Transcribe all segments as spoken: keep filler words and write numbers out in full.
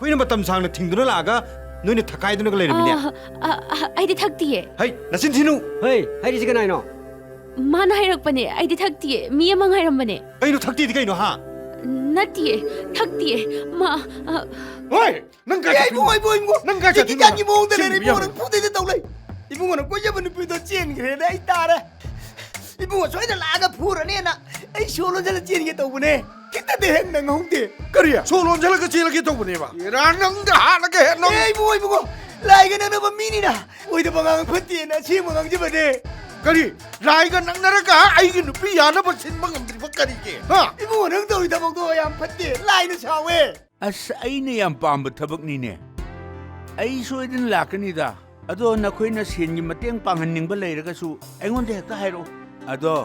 ꯑꯩꯈꯣꯏꯅ ꯃꯇꯝ ꯁꯥꯡꯅ ꯊꯤꯡꯗꯨꯅ ꯂꯥꯛꯑꯒ ꯅꯣꯏꯅ ꯊꯛꯈꯥꯏꯗꯨꯅꯒ ꯂꯩꯔꯝꯃꯤꯅꯦ꯫ ꯑ, ꯑ, ꯑ, ꯑꯩꯗꯤ ꯊꯛꯇꯤꯌꯦ꯫ ꯍꯩ, ꯅꯆꯤꯟ ꯊꯤꯅꯨ꯫ ꯍꯩ, ꯍꯥꯏꯔꯤꯁꯤ ꯀꯅꯥꯅꯣ? ꯃꯥꯅ ꯍꯥꯏꯔꯛꯄꯅꯦ, ꯑꯩꯗꯤ ꯊꯛꯇꯤꯌꯦ꯫ ꯃꯤ ꯑꯃ ꯉꯥꯏꯔꯝꯕꯅꯦ꯫ ꯀꯩꯅꯣ ꯊꯛꯇꯤꯗꯤ ꯀꯩꯅꯣ, ꯍꯥ? ꯅꯠꯇꯤꯌꯦ, ꯊꯛꯇꯤꯌꯦ꯫ ꯃꯥ, ꯑ, ꯍꯣꯏ, ꯅꯪ ꯀꯥꯏ ꯑꯦ, ꯆꯠꯇꯣꯏꯅꯣ? ꯏꯕꯨꯡꯉꯣ, ꯏꯕꯨꯡꯉꯣ, ꯏꯕꯨꯡꯉꯣ꯫ ꯅꯪ ꯀꯥꯏ ꯖꯦꯀꯤ ꯆꯠꯇꯣꯏꯅꯣ? ꯆꯥꯟꯒꯤ ꯃꯑꯣꯡꯗ ꯁꯤ ꯂꯩꯔꯦ, ꯅꯨꯄꯤ ꯏꯕꯨꯡꯉꯣ, ꯌꯥꯝ ꯅꯪ ꯐꯨꯗꯩꯗ ꯇꯧ ꯂꯩ꯫ ꯏꯕꯨꯡꯉꯣꯅ ꯀꯣꯏꯖꯕ ꯅꯨꯄꯤꯗꯣ ꯆꯦꯟꯈ꯭ꯔꯦꯅ ꯑꯩ ꯇꯥꯔꯦ꯫ ꯏꯕꯨꯡꯉꯣ ꯁꯣꯏꯗ ꯂꯥꯛꯑꯒ ꯐꯨꯔꯅꯦꯅ ꯑꯩ ꯁꯣ ꯂꯣꯟꯁꯤꯜꯂ ꯆꯦꯟꯒꯦ ꯇꯧꯕꯅꯦ꯫ ꯈꯤꯇꯗꯤ ꯍꯦꯛ ꯅꯪꯍꯧꯗꯦ꯫ ꯀꯔꯤ? ꯁꯣ ꯂꯣꯟꯁꯤꯜꯂꯒ ꯆꯦꯜꯂꯒꯦ ꯇꯧꯕꯅꯦꯕ? ꯏꯔꯥ, ꯅꯪꯗ ꯍꯥꯠꯂꯒ ꯍꯦꯛ ꯅꯪ ꯑꯦ, ꯏꯕꯨꯡꯉꯣ, ꯏꯕꯨꯡꯉꯣ, ꯂꯥꯏꯒ ꯅꯛꯅꯕ ꯃꯤꯅꯤꯅ ꯑꯣꯏꯗꯕ ꯉꯥꯡ ꯐꯠꯇꯦꯅ ꯑꯁꯦꯡꯕ ꯉꯥꯡꯖꯕꯅꯦ꯫ ꯀꯔꯤ? ꯂꯥꯏꯒ ꯅꯛꯅꯔꯒ ꯑꯩꯒꯤ ꯅꯨꯄꯤ ꯌꯥꯅꯕ ꯁꯤꯟꯕ ꯉꯝꯗ꯭ꯔꯤꯕ ꯀꯔꯤꯒꯤ? ꯍꯥ? ꯏꯕꯨꯡꯉꯣ, ꯅꯪ ꯇꯧꯔꯤ ꯊꯕꯛꯇꯣ ꯌꯥꯝ ꯐꯠꯇꯦ꯫ ꯂꯥꯏꯅ ꯁꯥꯎꯋꯦ꯫ ꯑꯁ, ꯑꯩꯅ ꯌꯥꯝ ꯄꯥꯝꯕ ꯊꯕꯛꯅꯤꯅꯦ꯫ ꯑꯩ ꯁꯣꯏꯗꯅ ꯂꯥꯛꯀꯅꯤꯗ꯫ ꯑꯗꯣ ꯅꯈꯣꯏꯅ ꯁꯦꯟꯒꯤ ꯃꯇꯦꯡ ꯄꯥꯡꯍꯟꯅꯤꯡꯕ ꯂꯩꯔꯒꯁꯨ ꯑꯩꯉꯣꯟꯗ ꯍꯦꯛꯇ ꯍꯥꯏꯔꯛꯎ꯫ ꯑꯗꯣ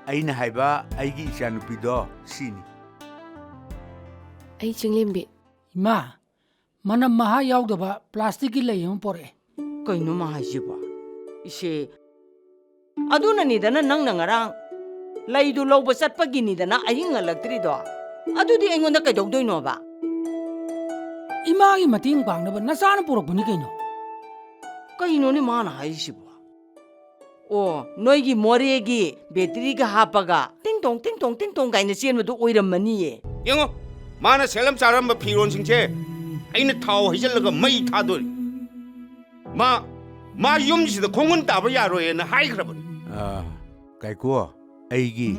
ꯑꯩꯅ ꯍꯥꯏꯕ ꯑꯩꯒꯤ ꯏꯆꯥꯅꯨꯄꯤꯗꯣ ꯁꯤꯅꯤ꯫ ꯑꯩ ꯆꯤꯡꯂꯦꯝꯕꯤ꯫ ꯏꯃꯥ, ꯃꯅꯝ ꯃꯍꯥ ꯌꯥꯎꯗꯕ ꯄ꯭ꯂꯥꯁꯇꯤꯛꯀꯤ ꯂꯩ ꯑꯃ ꯄꯣꯔꯛꯑꯦ꯫ ꯀꯩꯅꯣ ꯃꯥ ꯍꯥꯏꯁꯤꯕꯣ? ꯏꯆꯦ, ꯑꯗꯨꯅꯅꯤꯗꯅ ꯅꯪꯅ ꯉꯔꯥꯡ ꯂꯩꯗꯨ ꯂꯧꯕ ꯆꯠꯄꯒꯤꯅꯤꯗꯅ ꯑꯍꯤꯡ ꯍꯜꯂꯛꯇ꯭ꯔꯤꯗꯣ꯫ ꯑꯗꯨꯗꯤ ꯑꯩꯉꯣꯟꯗ ꯀꯩꯗꯧꯗꯣꯏꯅꯣꯕ? ꯏꯃꯥꯒꯤ ꯃꯇꯦꯡ ꯄꯥꯡꯅꯕ ꯅꯆꯥꯅ ꯄꯨꯔꯛꯄꯅꯤ ꯀꯩꯅꯣ꯫ ꯀꯩꯅꯣꯅꯦ ꯃꯥꯅ ꯍꯥꯏꯔꯤꯁꯤꯕꯣ? ꯑꯣ, ꯅꯣꯏꯒꯤ ꯃꯣꯔꯦꯒꯤ ꯕꯦꯇ꯭ꯔꯤꯒ ꯍꯥꯞꯄꯒ ꯇꯤꯡ ꯇꯣꯡ, ꯇꯤꯡ ꯇꯣꯡ, ꯇꯤꯡ ꯇꯣꯡ ꯀꯥꯏꯅ ꯆꯦꯟꯕꯗꯨ ꯑꯣꯏꯔꯝꯃꯅꯤꯌꯦ꯫ ꯌꯦꯡꯉꯣ, ꯃꯥꯅ ꯁꯦꯠꯂꯝ ꯆꯥꯔꯝꯕ ꯐꯤꯔꯣꯟꯁꯤꯡꯁꯦ ꯑꯩꯅ ꯊꯥꯎ ꯍꯩꯖꯤꯜꯂꯒ ꯃꯩ ꯊꯥꯗꯣꯔꯤ꯫ ꯃꯥ, ꯃꯥ ꯌꯨꯝꯁꯤꯗ ꯈꯣꯡꯒꯨꯟ ꯇꯥꯕ ꯌꯥꯔꯣꯏꯅ ꯍꯥꯏꯈ꯭ꯔꯕꯅꯤ꯫ ꯑꯥ, ꯀꯥꯏꯀꯨ, ꯑꯩꯒꯤ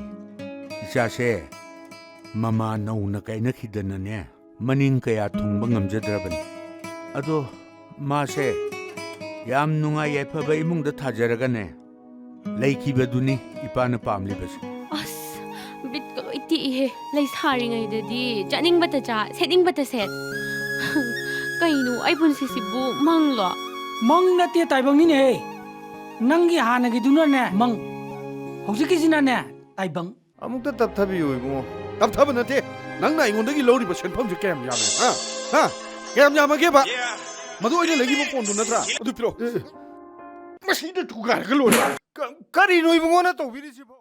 ꯏꯆꯥꯁꯦ ꯃꯃꯥ ꯅꯧꯅ ꯀꯥꯏꯅꯈꯤꯗꯅꯅꯦ, ꯃꯅꯤꯡ ꯀꯌꯥ ꯊꯨꯡꯕ ꯉꯝꯖꯗ꯭ꯔꯕꯅꯤ꯫ ꯑꯗꯣ ꯃꯥꯁꯦ ꯌꯥꯝ ꯅꯨꯡꯉꯥꯏ ꯌꯥꯏꯐꯕ ꯏꯃꯨꯡꯗ ꯊꯥꯖꯔꯒꯅꯦ, ꯂꯩꯈꯤꯕꯗꯨꯅꯤ ꯏꯄꯥꯅ ꯄꯥꯝꯂꯤꯕꯁꯦ꯫ ꯑꯁ, ꯕꯤꯠꯀ ꯂꯣꯏ ꯇꯦꯛꯏꯍꯦ꯫ ꯂꯩꯁꯥꯔꯤꯉꯩꯗꯗꯤ ꯆꯥꯅꯤꯡꯕꯇ ꯆꯥ, ꯁꯦꯠꯅꯤꯡꯕꯇ ꯁꯦꯠ꯫ ꯀꯩꯅꯣ, ꯑꯩ ꯄꯨꯟꯁꯤꯁꯤꯕꯨ ꯃꯪꯂꯣ? ꯃꯪ ꯅꯠꯇꯦ, ꯇꯥꯏꯕꯪꯅꯤꯅꯦꯍꯦ꯫ ꯅꯪꯒꯤ ꯍꯥꯟꯅꯒꯤꯗꯨꯅꯅꯦ ꯃꯪ, ꯍꯧꯖꯤꯛꯀꯤꯁꯤꯅꯅꯦ ꯇꯥꯏꯕꯪ꯫ ꯑꯃꯨꯛꯇ ꯇꯞꯊꯕꯤꯌꯨ, ꯏꯕꯨꯡꯉꯣ꯫ ꯇꯞꯊꯕ ꯅꯠꯇꯦ꯫ ꯅꯪꯅ ꯑꯩꯉꯣꯟꯗꯒꯤ ꯂꯧꯔꯤꯕ ꯁꯦꯟꯐꯝꯁꯦ ꯀꯌꯥꯝ ꯌꯥꯝꯃꯦ? ꯍꯥ? ꯍꯥ? ꯀꯌꯥꯝ ꯌꯥꯝꯃꯒꯦꯕ? ꯃꯗꯨ ꯑꯩꯅ ꯂꯩꯈꯤꯕ ꯐꯣꯟꯗꯨ ꯅꯠꯇ꯭ꯔꯥ? ꯑꯗꯨ ꯄꯤꯔꯛꯑꯣ꯫ ꯑꯦ, ꯑꯦ꯫ ꯃꯁꯤꯗ ꯊꯨꯒꯥꯏꯔꯒ ꯂꯣꯏꯔꯦ꯫ ꯀ-, ꯀꯔꯤꯅꯣ ꯏꯕꯨꯡꯉꯣꯅ ꯇꯧꯕꯤꯔꯤꯁꯤꯕꯣ?